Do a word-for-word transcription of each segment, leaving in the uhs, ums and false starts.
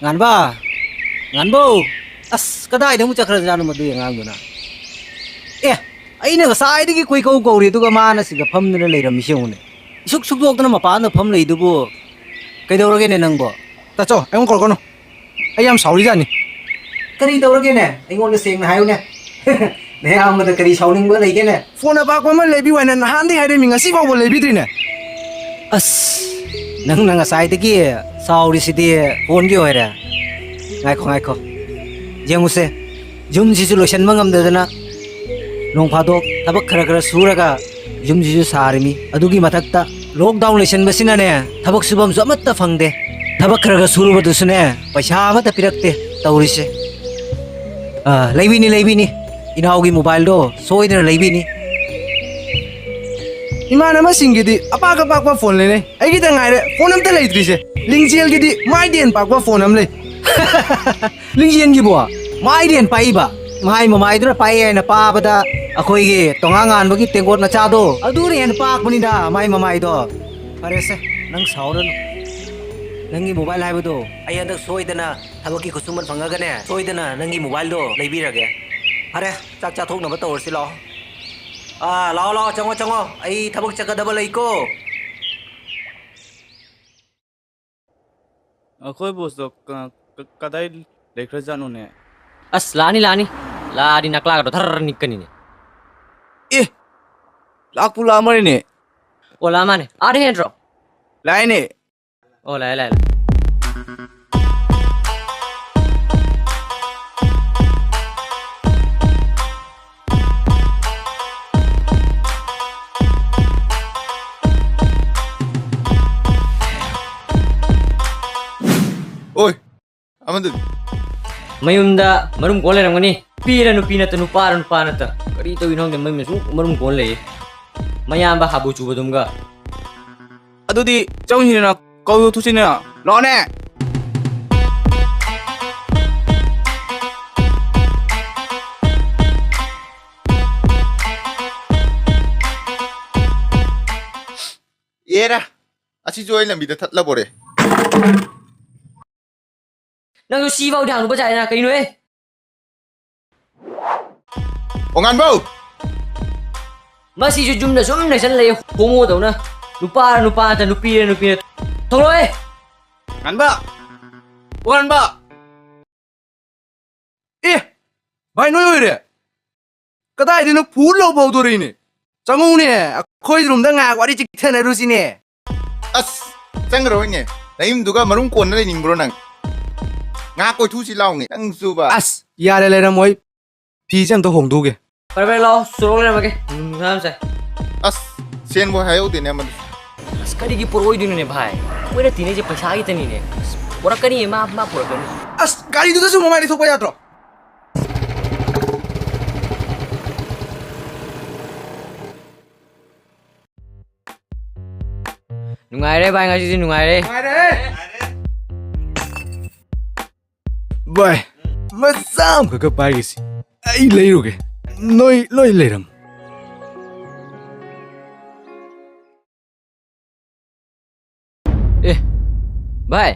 ꯉꯥꯟꯕ! ꯉꯥꯟꯕꯧ! ꯑꯁ, ꯀꯗꯥꯏꯗ ꯑꯃꯨꯛ ꯆꯠꯈ꯭ꯔꯖꯥꯠꯅꯣ ꯃꯗꯨꯒꯤ ꯑꯉꯥꯡꯗꯨꯅ? ꯑꯦ, ꯑꯩꯅ ꯉꯁꯥꯏꯗꯒꯤ ꯀꯣꯏꯀꯧ ꯀꯧꯔꯤ, ꯑꯗꯨꯒ ꯃꯥꯅ ꯁꯤꯗ ꯐꯝꯗꯅ ꯂꯩꯔꯝꯃꯤꯁꯤ ꯌꯦꯡꯉꯨꯅꯦ꯫ ꯏꯁꯨꯛ ꯁꯨꯛꯇꯣꯛꯇꯅ ꯃꯄꯥꯟꯗ ꯐꯝ ꯂꯩꯗꯨꯕꯨ ꯀꯩꯗꯧꯔꯒꯦꯅꯦ ꯅꯪꯕꯣ? ꯇꯥꯆꯧ, ꯑꯩꯉꯣꯟꯗ ꯀꯧꯔꯛꯀꯅꯨ꯫ ꯑꯩ ꯌꯥꯝ ꯁꯥꯎꯔꯤꯖꯥꯠꯅꯤ꯫ ꯀꯔꯤ ꯇꯧꯔꯒꯦꯅꯦ? ꯑꯩꯉꯣꯟꯗ ꯁꯦꯡꯅ ꯍꯥꯏꯌꯨꯅꯦ꯫ ꯅꯌꯥꯝꯕꯗ ꯀꯔꯤ ꯁꯥꯎꯅꯤꯡꯕ ꯂꯩꯒꯦꯅꯦ? ꯐꯣꯟ ꯑꯄꯥꯛꯄ ꯑꯃ ꯂꯩꯕꯤꯌꯨ ꯍꯥꯏꯅ ꯅꯍꯥꯟꯗꯩ ꯍꯥꯏꯔꯝꯃꯤ, ꯉꯁꯤ ꯐꯥꯎꯕ ꯂꯩꯕꯤꯗ꯭ꯔꯤꯅꯦ꯫ ꯑꯁ, ꯅꯪꯅ ꯉꯁꯥꯏꯗꯒꯤ ꯁꯥꯎꯔꯤꯁꯤꯗꯤ ꯐꯣꯟꯒꯤ ꯑꯣꯏꯔꯦ꯫ ꯉꯥꯏꯈꯣ, ꯉꯥꯏꯈꯣ꯫ ꯌꯦꯡꯉꯨꯁꯦ, ꯌꯨꯝꯁꯤꯁꯨ ꯂꯣꯏꯁꯟꯕ ꯉꯝꯗꯗꯅ ꯅꯣꯡ ꯐꯥꯗꯣꯛ ꯊꯕꯛ ꯈꯔ ꯈꯔ ꯁꯨꯔꯒ ꯌꯨꯝꯁꯤꯁꯨ ꯁꯥꯔꯤꯃꯤ꯫ ꯑꯗꯨꯒꯤ ꯃꯊꯛꯇ lockdown ꯂꯩꯁꯟꯕꯁꯤꯅꯅꯦ, ꯊꯕꯛ ꯁꯨꯐꯝꯁꯨ ꯑꯃꯠꯇ ꯐꯪꯗꯦ꯫ ꯊꯕꯛ ꯈꯔ ꯈꯔ ꯁꯨꯔꯨꯕꯗꯨꯁꯨꯅꯦ, ꯄꯩꯁꯥ ꯑꯃꯠꯇ ꯄꯤꯔꯛꯇꯦ ꯇꯧꯔꯤꯁꯦ꯫ ꯑꯥ, ꯂꯩꯕꯤꯅꯤ, ꯂꯩꯕꯤꯅꯤ꯫ ꯏꯅꯥꯎꯒꯤ mobileꯗꯣ ꯁꯣꯏꯗꯅ ꯂꯩꯕꯤꯅꯤ꯫ ꯏꯃꯥꯟꯅꯕꯁꯤꯡꯒꯤꯗꯤ ꯑꯄꯥꯛ ꯑꯄꯥꯛꯄ ꯐꯣꯟ ꯂꯩꯅꯩ, ꯑꯩꯒꯤꯗ ꯉꯥꯏꯔꯦ ꯐꯣꯟ ꯑꯝꯇ ꯂꯩꯇ꯭ꯔꯤꯁꯦ꯫ ꯂꯤꯡꯖꯦꯜꯒꯤꯗꯤ ꯃꯥꯏꯗꯩ ꯍꯦꯟ ꯄꯥꯛꯄ ꯐꯣꯟ ꯑꯃ ꯂꯩ꯫ ꯂꯤꯡꯖꯦꯜꯒꯤꯕꯣ? ꯃꯥꯏꯗꯩ ꯍꯦꯟ ꯄꯥꯛꯏꯕ? ꯃꯥꯏ ꯃꯃꯥꯏꯗꯨꯅ ꯄꯥꯛꯏ ꯍꯥꯏꯅ ꯄꯥꯕꯗ ꯑꯩꯈꯣꯏꯒꯤ ꯇꯣꯉꯥ ꯉꯥꯟꯕꯒꯤ ꯇꯦꯡꯀꯣꯠ ꯃꯆꯥꯗꯣ ꯑꯗꯨꯅ ꯍꯦꯟꯅ ꯄꯥꯛꯄꯅꯤꯗ, ꯃꯥꯏ ꯃꯃꯥꯏꯗꯣ꯫ ꯐꯔꯦꯁꯦ, ꯅꯪ ꯁꯥꯎꯔꯅꯨ꯫ ꯅꯪꯒꯤ mobile ꯍꯥꯏꯕꯗꯣ ꯑꯩ ꯍꯟꯗꯛ ꯁꯣꯏꯗꯅ ꯊꯕꯛꯀꯤ ꯈꯨꯠꯁꯨꯃꯟ ꯐꯪꯉꯒꯅꯦ, ꯁꯣꯏꯗꯅ ꯅꯪꯒꯤ mobileꯗꯣ ꯂꯩꯕꯤꯔꯒꯦ꯫ ꯐꯔꯦ, ꯆꯥꯛ ꯆꯥꯊꯣꯛꯅꯕ ꯇꯧꯔꯁꯤ ꯂꯥꯛꯑꯣ꯫ ꯑꯥ, ꯂꯥꯛꯑꯣ, ꯂꯥꯛꯑꯣ, ꯆꯪꯉꯣ, ꯆꯪꯉꯣ꯫ ꯑꯩ ꯊꯕꯛ ꯆꯠꯀꯗꯕ ꯂꯩꯀꯣ꯫ ꯑꯩꯈꯣꯏ bossꯇꯣ ꯀ-, ꯀ-, ꯀꯗꯥꯏ ꯂꯩꯈ꯭ꯔꯖꯥꯠꯅꯣꯅꯦ? ꯑꯁ, ꯂꯥꯛꯑꯅꯤ, ꯂꯥꯛꯑꯅꯤ꯫ ꯂꯥꯛꯑꯗꯤ ꯅꯀ꯭ꯂꯥꯒꯗꯣ ꯊꯔ ꯅꯤꯛꯀꯅꯤꯅꯦ꯫ ꯑꯦ, ꯂꯥꯛꯄꯨ ꯂꯥꯛꯑꯝꯃꯅꯤꯅꯦ꯫ ꯑꯣ, ꯂꯥꯛꯑ ꯃꯥꯅꯦ꯫ ꯑꯥꯗ ꯍꯦꯟꯗ꯭ꯔꯣ? ꯂꯥꯛꯑꯦꯅꯦ꯫ ꯑꯣ, ꯂꯥꯛꯑꯦ, ꯂꯥꯛꯑꯦ, ꯂꯥꯛꯑꯦ꯫ ꯑꯣꯏ, ꯑꯃꯗꯨꯗꯤ? ꯃꯌꯨꯝꯗ ꯃꯔꯨꯝ ꯀꯣꯟ ꯂꯩꯔꯝꯒꯅꯤ꯫ ꯅꯨꯄꯤꯔ ꯅꯨꯄꯤ ꯅꯠꯇ, ꯅꯨꯄꯥꯔ ꯅꯨꯄꯥ ꯅꯠꯇ꯫ ꯀꯔꯤ ꯇꯧꯔꯤꯅꯣ ꯈꯪꯗꯦ, ꯃꯌꯨꯝꯗ ꯁꯨꯝ ꯃꯔꯨꯝ ꯀꯣꯟ ꯂꯩꯌꯦ꯫ ꯃꯌꯥꯝꯕ ꯍꯥꯕꯨ ꯆꯨꯕꯗꯨꯝꯒ꯫ ꯑꯗꯨꯗꯤ ꯆꯪꯁꯤꯗꯅ, ꯀꯧꯊꯣꯛꯁꯤꯅ꯫ ꯂꯥꯛꯑꯣꯅꯦ꯫ ꯑꯦꯔꯥ, ꯑꯁꯤꯁꯨ ꯑꯩ ꯂꯝꯕꯤꯗ ꯊꯠꯂꯕꯣꯔꯦ꯫ ꯅꯪꯁꯨ ꯁꯤꯐꯥꯎꯗꯤ ꯍꯥꯡꯗꯣꯛꯄ ꯆꯥꯏꯅ ꯀꯩꯅꯣꯍꯦ? ꯑꯣ, ꯉꯥꯟꯕꯧ! ꯃꯁꯤꯁꯨ ꯌꯨꯝꯗ ꯁꯨꯝ ꯂꯩꯁꯟ ꯂꯩ, ꯍꯣꯃꯣꯗꯧꯅ꯫ ꯅꯨꯄꯥꯔ ꯅꯨꯄꯥ ꯅꯠꯇ, ꯅꯨꯄꯤꯔ ꯅꯨꯄꯤ ꯅꯠꯇ꯫ ꯊꯣꯛꯂꯛꯑꯣꯍꯦ! ꯉꯥꯟꯕ! ꯑꯣ, ꯉꯥꯟꯕ! ꯑꯦ! ꯚꯥꯏ, ꯅꯣꯏ ꯑꯣꯏꯔꯦ? ꯀꯗꯥꯏꯗꯩꯅꯣ ꯐꯨ ꯂꯥꯎ ꯐꯥꯎꯗꯣꯔꯛꯏꯅꯦ? ꯆꯪꯉꯛꯎꯅꯦ, ꯑꯩꯈꯣꯏ ꯔꯨꯝꯗ ꯉꯥꯏꯍꯥꯛ ꯋꯥꯔꯤ ꯆꯤꯛꯊꯅꯔꯨꯁꯤꯅꯦ꯫ ꯑꯁ, ꯆꯪꯈ꯭ꯔꯣꯏꯅꯦ꯫ ꯅꯌꯨꯝꯗꯨꯒ ꯃꯔꯨꯝ ꯀꯣꯟꯅ ꯂꯩꯅꯤꯡꯕ꯭ꯔꯣ ꯅꯪ? ꯉꯥꯏꯍꯥꯛ ꯀꯣꯏꯊꯨꯁꯤ ꯂꯥꯎꯅꯦ, ꯅꯪꯁꯨꯕ꯫ ꯑꯁ, ꯌꯥꯔꯦ, ꯂꯩꯔꯝꯃꯣꯏ꯫ ꯐꯤꯁꯦ ꯑꯝꯇ ꯍꯣꯡꯗꯣꯛꯎꯒꯦ꯫ ꯐꯔꯦ, ꯐꯔꯦ, ꯂꯥꯛꯑꯣ, ꯁꯣꯔꯣꯛ ꯂꯩꯔꯝꯃꯒꯦ꯫ ꯎꯝ, ꯉꯥꯏꯍꯥꯛ ꯉꯥꯏ꯫ ꯑꯁ, ꯁꯦꯟꯕꯨ ꯍꯥꯏꯍꯧꯗꯦꯅꯦ ꯑꯃꯗꯨꯁꯨ꯫ ꯑꯁ, ꯀꯔꯤꯒꯤ ꯄꯣꯔꯛꯑꯣꯏꯗꯣꯏꯅꯣꯅꯦ, ꯚꯥꯏ? ꯑꯩꯈꯣꯏꯅ ꯇꯤꯟꯅꯩꯁꯦ ꯄꯩꯁꯥꯒꯤꯇꯅꯤꯅꯦ꯫ ꯑꯁ, ꯄꯣꯔꯛꯀꯅꯤꯌꯦ, ꯃꯥ, ꯃꯥ ꯄꯣꯔꯛꯀꯅꯤ꯫ ꯑꯁ, ꯒꯥꯔꯤꯗꯨꯗꯁꯨ ꯃꯃꯥꯏ ꯂꯩꯊꯣꯛꯄ ꯌꯥꯗ꯭ꯔꯣ? ꯅꯨꯡꯉꯥꯏꯔꯦ ꯚꯥꯏ, ꯉꯁꯤꯗꯤ ꯅꯨꯡꯉꯥꯏꯔꯦ꯫ ꯅꯨꯡꯉꯥꯏꯔꯦ꯫ ꯚꯥꯏ, ꯃꯆꯥ ꯑꯃꯈꯛꯀ ꯄꯥꯏꯒꯦꯁꯤ꯫ ꯑꯩ ꯂꯩꯔꯨꯒꯦ꯫ ꯅꯣꯏ ꯂꯣꯏ ꯂꯩꯔꯝꯃꯨ꯫ ꯑꯦ, ꯚꯥꯏ,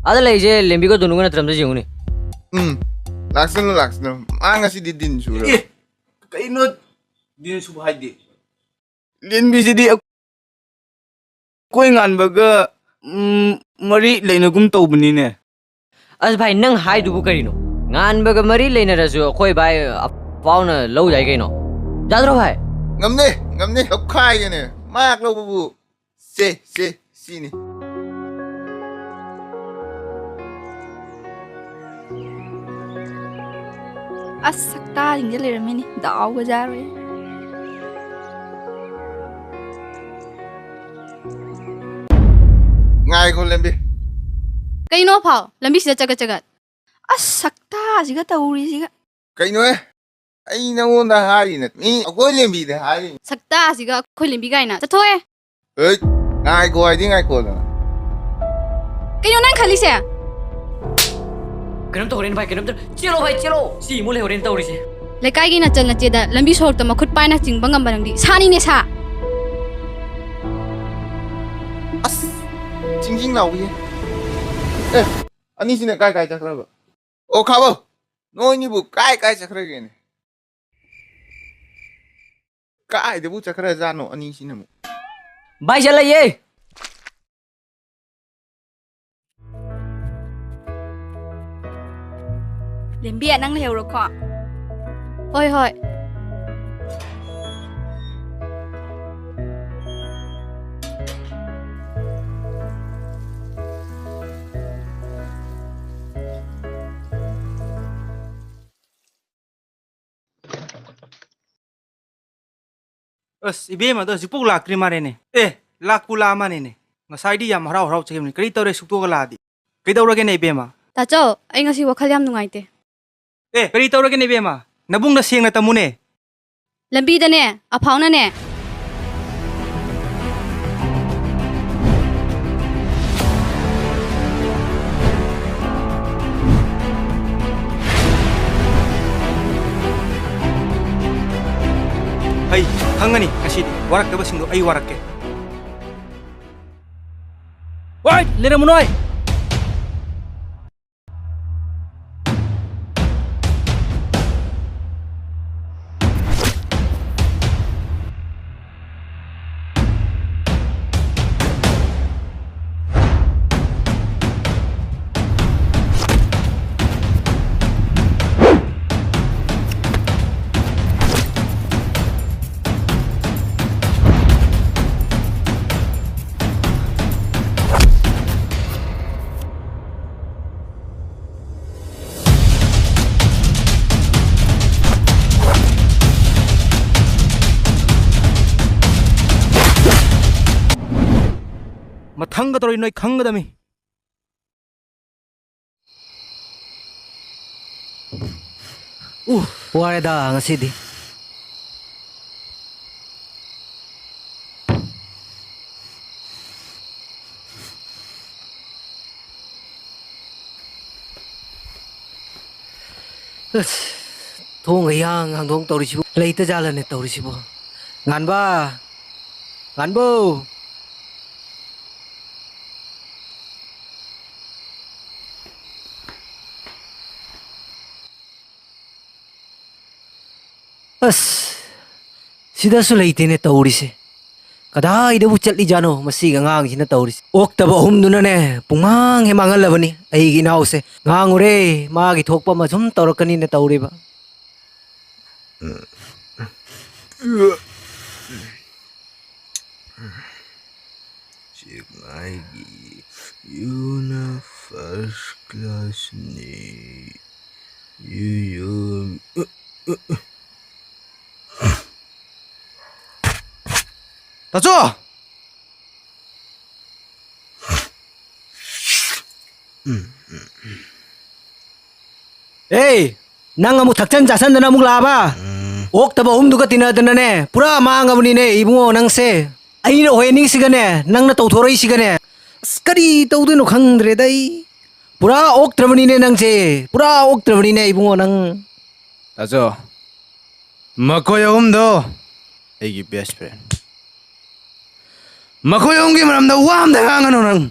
ꯑꯥꯗ ꯂꯩꯔꯤꯁꯦ ꯂꯦꯝꯕꯤꯒ ꯗꯣꯅꯨꯒ ꯅꯠꯇ꯭ꯔ? ꯑꯝꯇ ꯌꯦꯡꯉꯨꯅꯦ꯫ ꯎꯝ, ꯂꯥꯛꯁꯅꯨ, ꯂꯥꯛꯁꯅꯨ꯫ ꯃꯥ ꯉꯁꯤꯗꯤ ꯗꯤꯟ ꯁꯨꯔꯕ꯫ ꯑꯦ, ꯀꯩꯅꯣ ꯗꯤꯟ ꯁꯨꯕ ꯍꯥꯏꯗꯤ? ꯂꯦꯝꯕꯤꯁꯤꯗꯤ ꯑꯩꯈꯣꯏ ꯉꯥꯟꯕꯒ, ꯎꯝ, ꯃꯔꯤ ꯂꯩꯅꯒꯨꯝ ꯇꯧꯕꯅꯤꯅꯦ꯫ ꯑꯁ ꯚꯥꯏ, ꯅꯪ ꯍꯥꯏꯗꯨꯕꯨ ꯀꯔꯤꯅꯣ? ꯉꯥꯟꯕꯒ ꯃꯔꯤ ꯂꯩꯅꯔꯁꯨ ꯑꯩꯈꯣꯏ ꯚꯥꯏ ꯑꯐꯥꯎꯅ ꯂꯧ ꯌꯥꯏ ꯀꯩꯅꯣ꯫ ꯌꯥꯗ꯭ꯔꯣ ꯚꯥꯏ? ꯉꯝꯅꯤ, ꯉꯝꯅꯤ꯫ ꯂꯧꯈꯥꯏꯒꯦꯅꯦ꯫ ꯃꯥ ꯂꯧꯕꯕꯨ꯫ ꯁꯦ, ꯁꯦ, ꯁꯤꯅꯤ꯫ ꯑꯁ, ꯁꯛꯇꯥꯁꯤꯡꯁꯦ ꯂꯩꯔꯝꯃꯤꯅꯦ꯫ ꯗꯥꯎꯒ ꯌꯥꯔꯣꯏ꯫ ꯉꯥꯏꯈꯣ, ꯂꯦꯝꯕꯤ꯫ ꯀꯩꯅꯣ ꯐꯥꯎ? ꯂꯝꯕꯤꯁꯤꯗ ꯆꯒꯠ ꯆꯒꯠ꯫ ꯑꯁ, ꯁꯛꯇꯥꯁꯤꯒ ꯇꯧꯔꯤꯁꯤꯒ꯫ ꯀꯩꯅꯣꯍꯦ? ꯑꯩ ꯅꯉꯣꯟꯗ ꯍꯥꯏꯔꯤ ꯅꯠꯇꯦ, ꯃꯤ ꯑꯩꯈꯣꯏ ꯂꯦꯝꯕꯤꯗ ꯍꯥꯏꯔꯤ꯫ ꯁꯛꯇꯥꯁꯤꯒ ꯑꯩꯈꯣꯏ ꯂꯦꯝꯕꯤ ꯀꯥꯏꯅ꯫ ꯆꯠꯊꯣꯛꯑꯦ꯫ ꯍꯦꯠ, ꯉꯥꯏꯈꯣ ꯍꯥꯏꯗꯤ ꯉꯥꯏꯈꯣꯗꯅ꯫ ꯀꯩꯅꯣ ꯅꯪ ꯈꯜꯂꯤꯁꯦ? ꯀꯩꯅꯣꯝ ꯇꯧꯔꯦꯅꯦ ꯚꯥꯏ, ꯀꯩꯅꯣꯝ ꯇꯧꯔꯦ꯫ ꯆꯦꯜꯂꯣ ꯚꯥꯏ, ꯆꯦꯜꯂꯣ꯫ ꯁꯤ ꯑꯃꯨꯛ ꯂꯩꯍꯧꯔꯦꯅ ꯇꯧꯔꯤꯁꯦ꯫ ꯂꯩꯀꯥꯏꯒꯤ ꯅꯆꯜ ꯅꯆꯦꯗ ꯂꯝꯕꯤ ꯁꯣꯔꯣꯛꯇ ꯃꯈꯨꯠ ꯄꯥꯏꯅ ꯆꯤꯡꯕ ꯉꯝꯕ ꯅꯪꯗꯤ ꯁꯥꯅꯤꯅꯦ, ꯁꯥ꯫ ꯑꯁ, ꯆꯤꯡꯖꯤꯡ ꯂꯥꯎꯏꯌꯦ꯫ ꯑꯦ, ꯑꯅꯤꯁꯤꯅ ꯀꯥꯏ ꯀꯥꯏ ꯆꯠꯈ꯭ꯔꯕ? ꯑꯣ, ꯈꯥꯕꯧ, ꯅꯣꯏꯅꯤꯕꯨ ꯀꯥꯏ ꯀꯥꯏ ꯆꯠꯈ꯭ꯔꯒꯦꯅꯦ? ꯀꯥꯏꯗꯕꯨ ꯆꯠꯈ꯭ꯔꯖꯥꯠꯅꯣ ꯑꯅꯤꯁꯤꯅ ꯑꯃꯨꯛ? ꯚꯥꯏ, ꯆꯠꯂꯌꯦ꯫ ꯂꯦꯝꯕꯤ, ꯅꯪ ꯂꯩꯍꯧꯔꯣꯀꯣ꯫ ꯍꯣꯏ, ꯍꯣꯏ꯫ ꯑꯁ, ꯏꯕꯦꯝꯃꯗꯣ ꯍꯧꯖꯤꯛꯐꯥꯎ ꯂꯥꯛꯇ꯭ꯔꯤ ꯃꯥꯜꯂꯦꯅꯦ꯫ ꯑꯦ, ꯂꯥꯛꯄꯨ ꯂꯥꯛꯑ ꯃꯥꯜꯂꯦꯅꯦ꯫ ꯉꯁꯥꯏꯗꯤ ꯌꯥꯝ ꯍꯔꯥꯎ ꯍꯔꯥꯎ ꯆꯠꯈꯤꯕꯅꯤ꯫ ꯀꯔꯤ ꯇꯧꯔꯦ ꯁꯨꯛꯇꯣꯛꯑꯒ ꯂꯥꯛꯑꯗꯤ? ꯀꯩꯗꯧꯔꯒꯦꯅꯦ ꯏꯕꯦꯝꯃ? ꯇꯥꯆꯧ, ꯑꯩ ꯉꯁꯤ ꯋꯥꯈꯜ ꯌꯥꯝ ꯅꯨꯡꯉꯥꯏꯇꯦ꯫ ꯑꯦ, ꯀꯔꯤ ꯇꯧꯔꯒꯦꯅꯦ ꯏꯕꯦꯝꯃ? ꯅꯕꯨꯡꯗ ꯁꯦꯡꯅ ꯇꯝꯃꯨꯅꯦ꯫ ꯂꯝꯕꯤꯗꯅꯦ, ꯑꯐꯥꯎꯅꯅꯦ꯫ ꯑꯩ ꯈꯪꯒꯅꯤ ꯉꯁꯤꯗꯤ꯫ ꯋꯥꯔꯛꯇꯕꯁꯤꯡꯗꯣ ꯑꯩ ꯋꯥꯔꯛꯀꯦ꯫ ꯋꯥꯏ, ꯂꯩꯔꯝꯃꯨ ꯅꯣꯏ! ꯃꯊꯪꯒ ꯇꯧꯔꯤ ꯅꯣꯏ ꯈꯪꯒꯗꯃꯤ꯫ ꯎ, ꯋꯥꯔꯦꯗ ꯉꯁꯤꯗꯤ꯫ ꯑꯁ, ꯊꯣꯡꯒ ꯌꯥꯡ ꯍꯥꯡꯗꯣꯛ ꯇꯧꯔꯤꯁꯤꯕꯨ ꯂꯩꯇ ꯖꯥꯠꯂꯅꯦ ꯇꯧꯔꯤꯁꯤꯕꯨ? ꯉꯥꯟꯕ! ꯉꯥꯟꯕꯧ! ꯑꯁ, ꯁꯤꯗꯁꯨ ꯂꯩꯇꯦꯅꯦ ꯇꯧꯔꯤꯁꯦ꯫ ꯀꯗꯥꯏꯗꯕꯨ ꯆꯠꯂꯤꯖꯥꯠꯅꯣ ꯃꯁꯤꯒꯤ ꯑꯉꯥꯡꯁꯤꯅ ꯇꯧꯔꯤꯁꯦ? ꯑꯣꯛꯇꯕ ꯑꯍꯨꯝꯗꯨꯅꯅꯦ ꯄꯨꯡꯃꯥꯡ ꯍꯦꯛ ꯃꯥꯡꯍꯜꯂꯕꯅꯤ ꯑꯩꯒꯤ ꯏꯅꯥꯎꯁꯦ꯫ ꯉꯥꯡꯉꯨꯔꯦ, ꯃꯥꯒꯤ ꯊꯣꯛꯄ ꯑꯃ ꯁꯨꯝ ꯇꯧꯔꯛꯀꯅꯤꯅ ꯇꯧꯔꯤꯕ꯫ ꯆꯦꯛꯃꯥꯏꯒꯤ ꯌꯨꯅ first class ꯅꯤ꯫ ꯌꯨ, ꯌꯨ꯫ ꯇꯥꯆꯧ! ꯑꯦ, ꯅꯪ ꯑꯃꯨꯛ ꯊꯛꯆꯟ ꯆꯥꯁꯟꯗꯅ ꯑꯃꯨꯛ ꯂꯥꯛꯑꯕ? ꯎꯝ꯫ ꯑꯣꯛꯇꯕ ꯑꯍꯨꯝꯗꯨꯒ ꯇꯤꯟꯅꯗꯅꯅꯦ, ꯄꯨꯔꯥ ꯃꯥꯡꯉꯕꯅꯤꯅꯦ ꯏꯕꯨꯡꯉꯣ ꯅꯪꯁꯦ꯫ ꯑꯩꯅ ꯑꯣꯏꯍꯟꯅꯤꯡꯁꯤꯒꯅꯦ, ꯅꯪꯅ ꯇꯧꯊꯣꯔꯛꯏꯁꯤꯒꯅꯦ꯫ ꯑꯁ, ꯀꯔꯤ ꯇꯧꯗꯣꯏꯅꯣ ꯈꯪꯗ꯭ꯔꯦꯗ ꯑꯩ꯫ ꯄꯨꯔꯥ ꯑꯣꯛꯇ꯭ꯔꯕꯅꯤꯅꯦ ꯅꯪꯁꯦ, ꯄꯨꯔꯥ ꯑꯣꯛꯇ꯭ꯔꯕꯅꯤꯅꯦ ꯏꯕꯨꯡꯉꯣ ꯅꯪ꯫ ꯇꯥꯆꯧ, ꯃꯈꯣꯏ ꯑꯍꯨꯝꯗꯣ ꯑꯩꯒꯤ best friend꯫ ꯃꯈꯣꯏ ꯑꯍꯨꯝꯒꯤ ꯃꯔꯝꯗ ꯋꯥ ꯑꯝꯇ ꯉꯥꯡꯒꯅꯨ ꯅꯪ꯫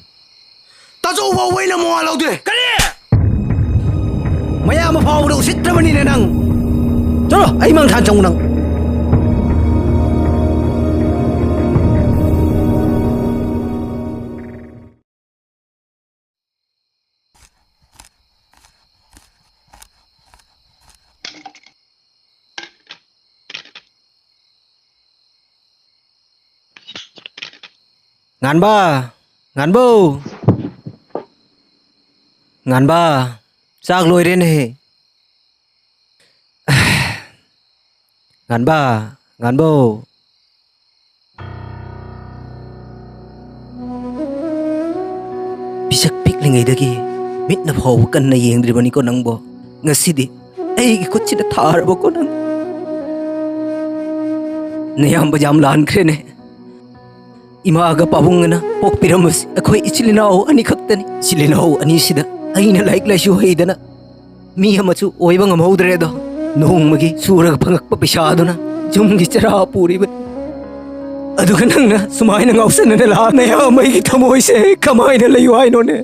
ꯇꯥꯆꯧ ꯐꯥꯎꯕ ꯑꯩꯅ ꯃꯋꯥ ꯂꯧꯗꯦ꯫ ꯀꯔꯤ? ꯃꯌꯥꯝ ꯐꯥꯎꯕꯗ ꯎꯁꯤꯠꯇ꯭ꯔꯕꯅꯤꯅꯦ ꯅꯪ꯫ ꯆꯠꯂꯣ, ꯑꯩ ꯃꯥꯡ ꯊꯥꯟ ꯆꯪꯉꯨ ꯅꯪ꯫ ꯉꯥꯟꯕ! ꯉꯥꯟꯕꯧ! ꯉꯥꯟꯕ! ꯆꯥꯛ ꯂꯣꯏꯔꯦꯅꯦꯍꯦ꯫ ꯉꯥꯟꯕ! ꯉꯥꯟꯕꯧ! ꯄꯤꯁꯛ ꯄꯤꯛꯂꯤꯉꯩꯗꯒꯤ ꯃꯤꯠꯅ ꯐꯥꯎꯕ ꯀꯟꯅ ꯌꯦꯡꯗ꯭ꯔꯤꯕꯅꯤꯀꯣ ꯅꯪꯕꯣ꯫ ꯉꯁꯤꯗꯤ ꯑꯩꯒꯤ ꯈꯨꯠꯁꯤꯗ ꯊꯥꯔꯕꯀꯣ ꯅꯪ꯫ ꯅꯌꯥꯝꯕ ꯌꯥꯝ ꯂꯥꯟꯈ꯭ꯔꯦꯅꯦ꯫ ꯏꯃꯥꯒ ꯄꯥꯕꯨꯡꯒꯅ ꯄꯣꯛꯄꯤꯔꯝꯕꯁꯤ ꯑꯩꯈꯣꯏ ꯏꯆꯤꯜ ꯏꯅꯥꯎ ꯑꯅꯤꯈꯛꯇꯅꯤ꯫ ꯏꯆꯤꯜ ꯏꯅꯥꯎ ꯑꯅꯤꯁꯤꯗ ꯑꯩꯅ ꯂꯥꯏꯔꯤꯛ ꯂꯥꯏꯁꯨ ꯍꯩꯗꯅ ꯃꯤ ꯑꯃꯁꯨ ꯑꯣꯏꯕ ꯉꯝꯍꯧꯗ꯭ꯔꯦ ꯑꯗꯣ꯫ ꯅꯣꯡꯃꯒꯤ ꯁꯨꯔꯒ ꯐꯪꯉꯛꯄ ꯄꯩꯁꯥꯗꯨꯅ ꯌꯨꯝꯒꯤ ꯆꯔꯥ ꯄꯨꯔꯤꯕꯅꯤ꯫ ꯑꯗꯨꯒ ꯅꯪꯅ ꯁꯨꯃꯥꯏꯅ ꯉꯥꯎꯁꯟꯅꯅ ꯂꯥꯛ-, ꯅꯌꯥꯝꯕꯒꯤ ꯊꯃꯣꯏꯁꯦ ꯀꯃꯥꯏꯅ ꯂꯩꯌꯨ ꯍꯥꯏꯅꯣꯅꯦ?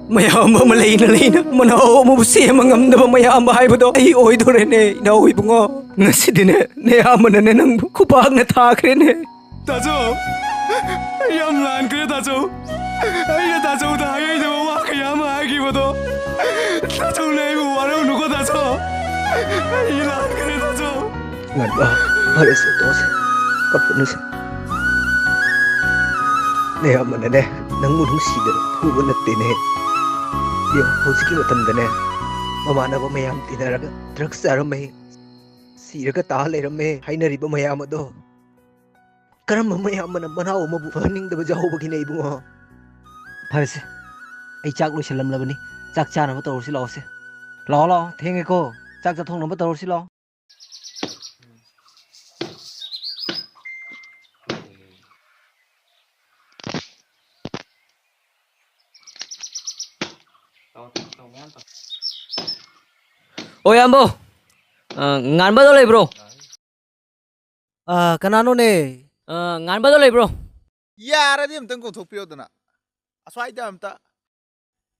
ꯃꯌꯥꯝꯕ ꯑꯃ ꯂꯩꯅ ꯂꯩꯅ ꯃꯅꯥꯎ ꯑꯃꯕꯨ ꯁꯦꯝꯕ ꯉꯝꯗꯕ ꯃꯌꯥꯝꯕ ꯍꯥꯏꯕꯗꯣ ꯑꯩ ꯑꯣꯏꯗꯣꯔꯦꯅꯦ, ꯏꯅꯥꯎ ꯏꯕꯨꯡꯉꯣ꯫ ꯉꯁꯤꯗꯤꯅꯦ, ꯅꯌꯥꯝꯕꯅꯅꯦ ꯅꯪꯕꯨ ꯈꯨꯄꯥꯛꯅ ꯊꯥꯈ꯭ꯔꯦꯅꯦ꯫ ꯇꯥꯆꯧ, ꯑꯩ ꯌꯥꯝ ꯂꯥꯟꯈ꯭ꯔꯦ, ꯇꯥꯆꯧ꯫ ꯑꯩꯅ ꯇꯥꯆꯧꯗ ꯍꯥꯏꯍꯩꯗꯕ ꯋꯥ ꯀꯌꯥ ꯑꯃ ꯍꯥꯏꯈꯤꯕꯗꯣ, ꯇꯥꯆꯧꯅ ꯑꯩꯕꯨ ꯋꯥꯔꯧꯅꯨꯀꯣ, ꯇꯥꯆꯧ꯫ ꯑꯩ ꯂꯥꯟꯈ꯭ꯔꯦ, ꯇꯥꯆꯧ꯫ ꯉꯟꯕ, ꯐꯔꯦꯁꯦ, ꯇꯣꯛꯑꯁꯦ꯫ ꯀꯞꯄꯨꯅꯨꯁꯦ꯫ ꯅꯌꯥꯝꯕꯅꯅꯦ, ꯅꯪꯕꯨ ꯅꯨꯡꯁꯤꯗꯅ ꯐꯨꯕ ꯅꯠꯇꯦꯅꯦ꯫ ꯌꯦꯡꯉꯨ, ꯍꯧꯖꯤꯛꯀꯤ ꯃꯇꯝꯗꯅꯦ, ꯃꯃꯥꯟꯅꯕ ꯃꯌꯥꯝ ꯇꯤꯟꯅꯔꯒ ꯗ꯭ꯔꯒꯁ ꯆꯥꯔꯝꯃꯦ, ꯁꯤꯔꯒ ꯇꯥ ꯂꯩꯔꯝꯃꯦ ꯍꯥꯏꯅꯔꯤꯕ ꯃꯌꯥꯝ ꯑꯗꯣ, ꯀꯔꯝꯕ ꯃꯌꯥꯝꯕꯅ ꯃꯅꯥꯎ ꯑꯃꯕꯨ ꯐꯍꯟꯅꯤꯡꯗꯕ ꯌꯥꯎꯕꯒꯤꯅꯦ, ꯏꯕꯨꯡꯉꯣ? ꯐꯔꯦꯁꯦ, ꯑꯩ ꯆꯥꯛ ꯂꯣꯏꯁꯤꯜꯂꯝꯂꯕꯅꯤ, ꯆꯥꯛ ꯆꯥꯅꯕ ꯇꯧꯔꯁꯤ, ꯂꯥꯛꯑꯣꯁꯦ꯫ ꯂꯥꯛꯑꯣ, ꯂꯥꯛꯑꯣ, ꯊꯦꯡꯉꯦꯀꯣ, ꯆꯥꯛ ꯆꯥꯊꯣꯛꯅꯕ ꯇꯧꯔꯁꯤ, ꯂꯥꯛꯑꯣ꯫ ꯑꯣ, ꯏꯌꯥꯝꯕ, ꯑ, ꯉꯥꯟꯕꯗꯣ ꯂꯩꯕ꯭ꯔꯣ? ꯑ, ꯀꯅꯥꯅꯣꯅꯦ? ꯑ, ꯉꯥꯟꯕꯗꯣ ꯂꯩꯕ꯭ꯔꯣ? ꯌꯥꯔꯗꯤ ꯑꯝꯇꯪ ꯀꯧꯊꯣꯛꯄꯤꯌꯣꯗꯅ꯫ ꯑꯁ꯭ꯋꯥꯏꯗ ꯑꯝꯇ꯫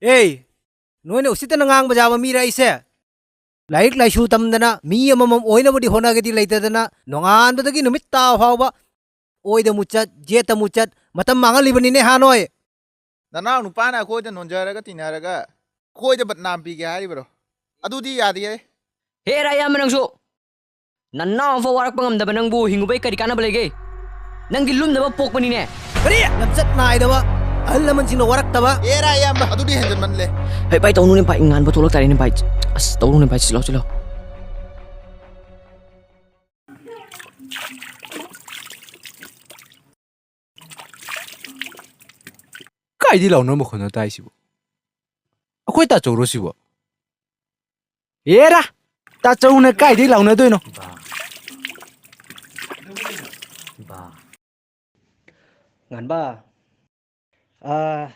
ꯑꯦ, ꯅꯣꯏꯅ ꯎꯁꯤꯠꯇꯅ ꯉꯥꯡꯕ ꯌꯥꯕ ꯃꯤꯔ ꯑꯩꯁꯦ? ꯂꯥꯏꯔꯤꯛ ꯂꯥꯏꯁꯨ ꯇꯝꯗꯅ ꯃꯤ ꯑꯃꯃꯝ ꯑꯣꯏꯅꯕꯗꯤ ꯍꯣꯠꯅꯒꯦꯗꯤ ꯂꯩꯇꯗꯅ, ꯅꯣꯡꯉꯥꯟꯕꯗꯒꯤ ꯅꯨꯃꯤꯠ ꯇꯥꯕ ꯐꯥꯎꯕ ꯑꯣꯏꯗ ꯑꯃꯨꯛ ꯆꯠ, ꯌꯦꯠꯇ ꯑꯃꯨꯛ ꯆꯠ, ꯃꯇꯝ ꯃꯥꯡꯍꯜꯂꯤꯕꯅꯤꯅꯦ ꯍꯥ ꯅꯣꯏ? ꯅꯅꯥꯎ ꯅꯨꯄꯥꯅ ꯑꯩꯈꯣꯏꯗ ꯅꯣꯟꯖꯔꯒ ꯇꯤꯟꯅꯔꯒ ꯑꯩꯈꯣꯏꯗ ꯕꯗꯅꯥꯝ ꯄꯤꯒꯦ ꯍꯥꯏꯔꯤꯕꯔꯣ? ꯑꯗꯨꯗꯤ ꯌꯥꯗꯦꯍꯦ꯫ ꯍꯦꯔꯥ, ꯏꯌꯥꯝꯕ ꯅꯪꯁꯨ! ꯅꯅꯥꯎ ꯑꯃꯐꯥꯎ ꯋꯥꯔꯛꯄ ꯉꯝꯗꯕ ꯅꯪꯕꯨ ꯍꯤꯡꯉꯨꯕꯩ ꯀꯔꯤ ꯀꯥꯟꯅꯕ ꯂꯩꯒꯦ? ꯅꯪꯗꯤ ꯂꯨꯝꯅꯕ ꯄꯣꯛꯄꯅꯤꯅꯦ꯫ ꯀꯔꯤ? ꯂꯝꯆꯠ ꯅꯥꯏꯗꯕ, ꯑꯍꯜ ꯂꯃꯟꯁꯤꯡꯅ ꯋꯥꯔꯛꯇꯕ꯫ ꯑꯦꯔꯥ, ꯏꯌꯥꯝꯕ, ꯑꯗꯨꯗꯤ ꯍꯦꯟꯖꯟꯃꯜꯂꯦ꯫ ꯍꯩ, ꯚꯥꯏ, ꯇꯧꯅꯨꯅꯦ, ꯚꯥꯏ, ꯉꯥꯟꯕ ꯊꯣꯛꯂꯛ ꯇꯥꯔꯦꯅꯦ, ꯚꯥꯏ꯫ ꯑꯁ, ꯇꯧꯅꯨꯅꯦ, ꯚꯥꯏ, ꯁꯤꯜꯂꯣ, ꯁꯤꯜꯂꯣ꯫ ꯀꯥꯏꯗꯩ ꯂꯥꯎꯅ ꯃꯈꯣꯟꯅꯣ ꯇꯥꯏꯁꯤꯕꯣ? ꯑꯩꯈꯣꯏ ꯇꯥꯆꯧꯔꯣ ꯁꯤꯕꯣ? ꯑꯦꯔꯥ! ꯇꯥꯆꯧꯅ ꯀꯥꯏꯗꯩ ꯂꯥꯎꯅꯗꯣꯏꯅꯣ? ꯉꯥꯟꯕ, ꯑꯥ,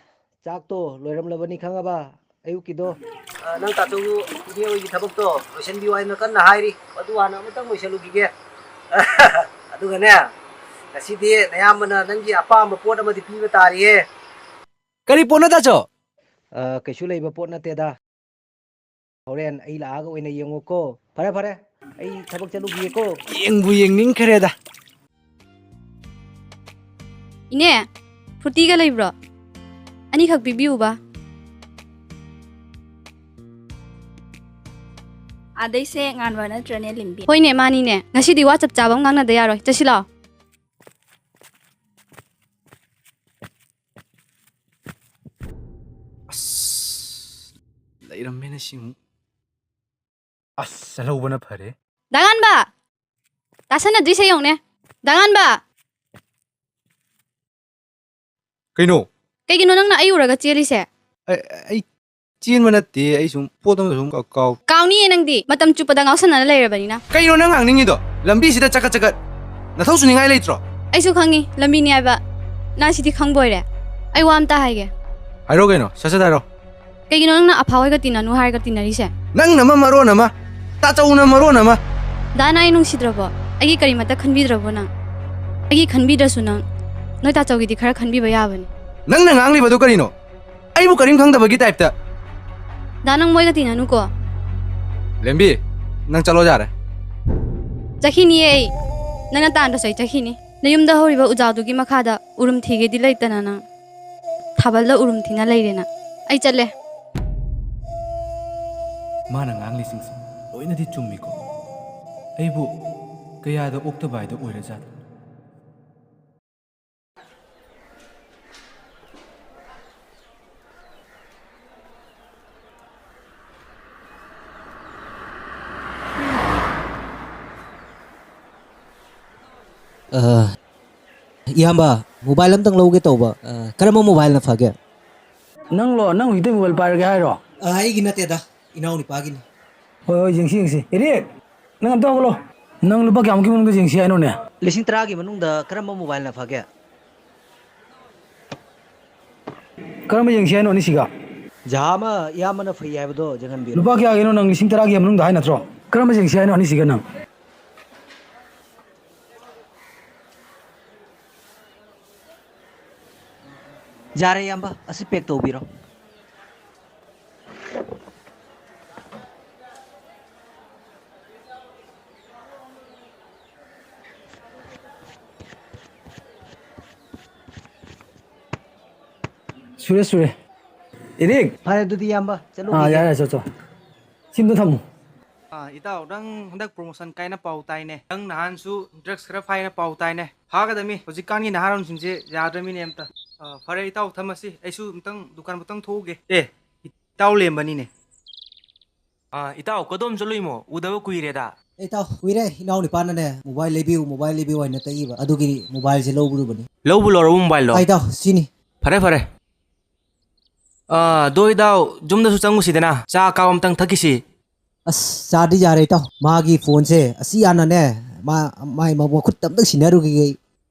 ꯆꯥꯛꯇꯣ ꯂꯣꯏꯔꯝꯂꯕꯅꯤ ꯈꯪꯉꯕ? ꯑꯌꯨꯛꯀꯤꯗꯣ꯫ ꯑꯥ, ꯅꯪ ꯇꯥꯆꯧ ꯏꯅꯦ ꯍꯣꯏꯒꯤ ꯊꯕꯛꯇꯣ ꯂꯣꯏꯁꯤꯟꯕꯤꯌꯨ ꯍꯥꯏꯅ ꯀꯟꯅ ꯍꯥꯏꯔꯤ꯫ ꯑꯗꯨ ꯍꯥꯟꯅ ꯑꯃꯨꯛꯇꯪ ꯂꯣꯏꯁꯤꯜꯂꯨꯈꯤꯒꯦ꯫ ꯑꯗꯨꯒꯅꯦ, ꯉꯁꯤꯗꯤ ꯅꯌꯥꯝꯕꯅ ꯅꯪꯒꯤ ꯑꯄꯥꯝꯕ ꯄꯣꯠ ꯑꯃꯗꯤ ꯄꯤꯕ ꯇꯥꯔꯤꯌꯦ꯫ ꯀꯔꯤ ꯄꯣꯠꯅꯣ, ꯇꯥꯆꯧ? ꯑ, ꯀꯩꯁꯨ ꯂꯩꯕ ꯄꯣꯠ ꯅꯠꯇꯦꯗ꯫ ꯍꯣꯔꯦꯟ ꯑꯩ ꯂꯥꯛꯑꯒ ꯑꯣꯏꯅ ꯌꯦꯡꯉꯣꯀꯣ꯫ ꯐꯔꯦ, ꯐꯔꯦ, ꯑꯩ ꯊꯕꯛ ꯆꯠꯂꯨꯈꯤꯒꯦꯀꯣ꯫ ꯌꯦꯡꯕꯨ ꯌꯦꯡꯅꯤꯡꯈ꯭ꯔꯦꯗ꯫ ꯏꯅꯦ, ꯐ꯭ꯔꯨꯇꯤꯒ ꯂꯩꯕ꯭ꯔꯣ? ꯑꯅꯤꯈꯛ ꯄꯤꯕꯤꯌꯨꯕ꯫ ꯑꯗꯩꯁꯦ ꯉꯥꯟꯕ ꯅꯠꯇ꯭ꯔꯅꯦ, ꯂꯤꯝꯕꯤ? ꯍꯣꯏꯅꯦ, ꯃꯥꯅꯤꯅꯦ꯫ ꯉꯁꯤꯗꯤ ꯋꯥ ꯆꯞ ꯆꯥꯕ ꯑꯃ ꯉꯥꯡꯅꯗ ꯌꯥꯔꯣꯏ꯫ ꯆꯠꯁꯤ ꯂꯥꯛꯑꯣ꯫ ꯑꯁ, ꯂꯩꯔꯝꯃꯦꯅꯦ ꯁꯤꯃꯨꯛ꯫ ꯑꯁ, ꯆꯠꯍꯧꯕꯅ ꯐꯔꯦ꯫ ꯗꯥ ꯉꯥꯟꯕ! ꯇꯥꯁꯟꯅꯗ꯭ꯔꯤꯁꯦ ꯌꯦꯡꯉꯨꯅꯦ꯫ ꯗꯥ ꯉꯥꯟꯕ! ꯀꯩꯅꯣ? ꯀꯩꯒꯤꯅꯣ ꯅꯪꯅ ꯑꯩ ꯎꯔꯒ ꯆꯦꯜꯂꯤꯁꯦ? ꯑꯩ, ꯑꯩ ꯆꯦꯟꯕ ꯅꯠꯇꯦ, ꯑꯩ ꯁꯨꯝ ꯄꯣꯠ ꯑꯃ ꯁꯨꯝ ꯀꯥꯎ-, ꯀꯥꯎ- ꯀꯥꯎꯅꯤꯌꯦ ꯅꯪꯗꯤ, ꯃꯇꯝ ꯆꯨꯞꯄꯗ ꯉꯥꯎꯁꯟꯅꯅ ꯂꯩꯔꯕꯅꯤꯅ꯫ ꯀꯩꯅꯣ ꯅꯪ ꯉꯥꯡꯅꯤꯡꯉꯤꯗꯣ? ꯂꯝꯕꯤꯁꯤꯗ ꯆꯀꯠ ꯆꯀꯠ ꯅꯊꯧ ꯁꯨꯅꯤꯡꯉꯥꯏ ꯂꯩꯇ꯭ꯔꯣ? ꯑꯩꯁꯨ ꯈꯪꯉꯤ, ꯂꯝꯕꯤꯅꯤ ꯍꯥꯏꯕ꯫ ꯅꯪ ꯁꯤꯗꯤ ꯈꯪꯕ ꯑꯣꯏꯔꯦ꯫ ꯑꯩ ꯋꯥ ꯑꯝꯇ ꯍꯥꯏꯒꯦ꯫ ꯍꯥꯏꯔꯣ ꯀꯩꯅꯣ, ꯁꯠ ꯁꯠ ꯍꯥꯏꯔꯣ꯫ ꯀꯩꯒꯤꯅꯣ ꯅꯪꯅ ꯑꯐꯥ ꯍꯣꯏꯒ ꯇꯤꯟꯅꯅꯨ ꯍꯥꯏꯔꯒ ꯇꯤꯟꯅꯔꯤꯁꯦ? ꯅꯪꯅ ꯑꯃ ꯃꯔꯣꯟ ꯑꯃ, ꯇꯥꯆꯧꯅ ꯃꯔꯣꯟ ꯑꯃ꯫ ꯗꯥꯅ ꯑꯩ ꯅꯨꯡꯁꯤꯗ꯭ꯔꯕꯣ? ꯑꯩꯒꯤ ꯀꯔꯤꯃꯠꯇ ꯈꯟꯕꯤꯗ꯭ꯔꯕꯣ ꯅꯪ? ꯑꯩꯒꯤ ꯈꯟꯕꯤꯗ꯭ꯔꯁꯨ ꯅꯪ, ꯅꯣꯏ ꯇꯥꯆꯧꯒꯤꯗꯤ ꯈꯔ ꯈꯟꯕꯤꯕ ꯌꯥꯕꯅꯤ꯫ ꯅꯪꯅ ꯉꯥꯡꯂꯤꯕꯗꯨ ꯀꯔꯤꯅꯣ? ꯑꯩꯕꯨ ꯀꯔꯤꯝ ꯈꯪꯗꯕꯒꯤ ꯇꯥꯏꯞꯇ꯫ ꯗꯥ, ꯅꯪ ꯃꯣꯏꯒ ꯇꯤꯟꯅꯅꯨꯀꯣ꯫ ꯂꯦꯝꯕꯤ, ꯅꯪ ꯆꯠꯂꯣ ꯌꯥꯔꯦ꯫ ꯆꯠꯈꯤꯅꯤꯌꯦ ꯑꯩ꯫ ꯅꯪꯅ ꯇꯥꯟꯗ꯭ꯔꯁꯨ ꯑꯩ ꯆꯠꯈꯤꯅꯤ꯫ ꯅꯌꯨꯝꯗ ꯍꯧꯔꯤꯕ ꯎꯖꯥꯎꯗꯨꯒꯤ ꯃꯈꯥꯗ ꯎꯔꯨꯝ ꯊꯤꯒꯦꯗꯤ ꯂꯩꯇꯅ ꯅꯪ ꯊꯥꯕꯜꯗ ꯎꯔꯨꯝ ꯊꯤꯅ ꯂꯩꯔꯦ ꯅꯪ꯫ ꯑꯩ ꯆꯠꯂꯦ꯫ ꯃꯥꯅ ꯉꯥꯡꯂꯤꯁꯤꯡꯁꯦ ꯂꯣꯏꯅꯗꯤ ꯆꯨꯝꯃꯤꯀꯣ꯫ ꯑꯩꯕꯨ ꯀꯌꯥꯗ ꯑꯣꯛꯇꯕ ꯍꯥꯏꯗꯣ ꯑꯣꯏꯔꯖꯥꯠꯅꯣ꯫ ꯑ, ꯏꯌꯥꯝꯕ, ꯃꯣꯕꯥꯏꯜ ꯑꯝꯇꯪ ꯂꯧꯒꯦ ꯇꯧꯕ꯫ ꯑ, ꯀꯔꯝꯕ ꯃꯣꯕꯥꯏꯜꯅ ꯐꯒꯦ? ꯅꯪꯂꯣ? ꯅꯪ ꯍꯧꯖꯤꯛꯇꯩ ꯃꯣꯕꯥꯏꯜ ꯄꯥꯏꯔꯒꯦ ꯍꯥꯏꯔꯣ? ꯑ, ꯑꯩꯒꯤ ꯅꯠꯇꯦꯗ, ꯏꯅꯥꯎꯅꯨꯄꯥꯒꯤꯅꯤ꯫ ꯍꯣꯏ, ꯍꯣꯏ, ꯌꯦꯡꯁꯤ, ꯌꯦꯡꯁꯤ꯫ ꯑꯦꯔꯤꯛ, ꯅꯪ ꯑꯝꯇ ꯍꯧꯒꯠꯂꯣ꯫ ꯅꯪ ꯂꯨꯄꯥ ꯀꯌꯥꯃꯨꯛꯀꯤ ꯃꯅꯨꯡꯗ ꯌꯦꯡꯁꯤ ꯍꯥꯏꯅꯣꯅꯦ? ꯂꯤꯁꯤꯡ ꯇꯔꯥꯒꯤ ꯃꯅꯨꯡꯗ ꯀꯔꯝꯕ ꯃꯣꯕꯥꯏꯜꯅ ꯐꯒꯦ? ꯀꯔꯝꯕ ꯌꯦꯡꯁꯤ ꯍꯥꯏꯅꯣ ꯑꯅꯤꯁꯤꯒ? ꯖꯍꯥ ꯑꯃ ꯏꯌꯥꯝꯕꯅ ꯐꯩ ꯍꯥꯏꯕꯗꯣ ꯌꯦꯡꯍꯟꯕꯤꯔꯣ꯫ ꯂꯨꯄꯥ ꯀꯌꯥꯒꯤꯅꯣ ꯅꯪ ꯂꯤꯁꯤꯡ ꯇꯔꯥꯒꯤ ꯃꯅꯨꯡꯗ ꯍꯥꯏ ꯅꯠꯇ꯭ꯔꯣ? ꯀꯔꯝꯕ ꯌꯦꯡꯁꯤ ꯍꯥꯏꯅꯣ ꯑꯅꯤꯁꯤꯒ ꯅꯪ? ꯌꯥꯔꯦ ꯏꯌꯥꯝꯕ, ꯑꯁꯤ ꯄꯦꯛ ꯇꯧꯕꯤꯔꯣ꯫ ꯁꯨꯔꯦ, ꯁꯨꯔꯦ꯫ ꯏꯔꯤꯛ! ꯐꯔꯦ, ꯑꯗꯨꯗꯤ ꯏꯌꯥꯝꯕ, ꯆꯠꯂꯨꯈꯤꯒꯦ꯫ ꯑꯥ, ꯌꯥꯔꯦ, ꯌꯥꯔꯦ, ꯆꯣ, ꯆꯣ꯫ ꯁꯤꯝꯗ ꯊꯝꯃꯨ꯫ ꯑꯥ, ꯏꯇꯥꯎ, ꯅꯪ ꯍꯟꯗꯛ promotion ꯀꯥꯏꯅ ꯄꯥꯎ ꯇꯥꯏꯅꯦ꯫ ꯅꯪ ꯅꯍꯥꯟꯁꯨ drugs ꯈꯔ ꯐꯥꯏꯅ ꯄꯥꯎ ꯇꯥꯏꯅꯦ꯫ ꯐꯥꯒꯗꯃꯤ꯫ ꯍꯧꯖꯤꯛꯀꯥꯟꯒꯤ ꯅꯍꯥꯔꯣꯟꯁꯤꯡꯁꯦ ꯌꯥꯗ꯭ꯔꯃꯤꯅꯦ ꯑꯝꯇ꯫ ꯑꯥ, ꯐꯔꯦ ꯏꯇꯥꯎ, ꯊꯝꯃꯁꯤ꯫ ꯑꯩꯁꯨ ꯑꯝꯇꯪ ꯗꯨꯀꯥꯟ ꯑꯃꯇꯪ ꯊꯣꯛꯎꯒꯦ꯫ ꯑꯦ, ꯏꯇꯥꯎ ꯂꯦꯝꯕꯅꯤꯅꯦ꯫ ꯑꯥ, ꯏꯇꯥꯎ, ꯀꯗꯣꯝ ꯆꯠꯂꯨꯏꯃꯣ? ꯎꯗꯕ ꯀꯨꯏꯔꯦꯗ꯫ ꯑꯦ, ꯏꯇꯥꯎ, ꯀꯨꯏꯔꯦ꯫ ꯏꯅꯥꯎ ꯅꯤꯄꯥꯅꯅꯦ, mobile ꯂꯩꯕꯤꯌꯨ, mobile ꯂꯩꯕꯤꯌꯨ ꯍꯥꯏꯅ ꯇꯛꯏꯕ꯫ ꯑꯗꯨꯒꯤ mobileꯁꯦ ꯂꯧꯕꯤꯔꯨꯕꯅꯤ꯫ ꯂꯧꯕ ꯂꯣꯏꯔꯕ mobileꯗꯣ? ꯑꯥ, ꯏꯇꯥꯎ, ꯁꯤꯅꯤ꯫ ꯐꯔꯦ, ꯐꯔꯦ꯫ ꯑꯥ, ꯑꯗꯣ ꯏꯇꯥꯎ, ꯌꯨꯝꯗꯁꯨ ꯆꯪꯉꯨꯁꯤꯗꯅ, ꯆꯥ ꯀꯥꯞ ꯑꯝꯇꯪ ꯊꯛꯈꯤꯁꯤ꯫ ꯑꯁ, ꯆꯥꯗꯤ ꯌꯥꯔꯦ, ꯏꯇꯥꯎ꯫ ꯃꯥꯒꯤ phoneꯁꯦ ꯑꯁꯤ ꯍꯥꯟꯅꯅꯦ, ꯃꯥ, ꯃꯥꯏ ꯃ-, ꯃꯈꯨꯠꯇ ꯑꯝꯇꯪ ꯁꯤꯟꯅꯔꯨꯈꯤꯒꯦ ꯑꯩ꯫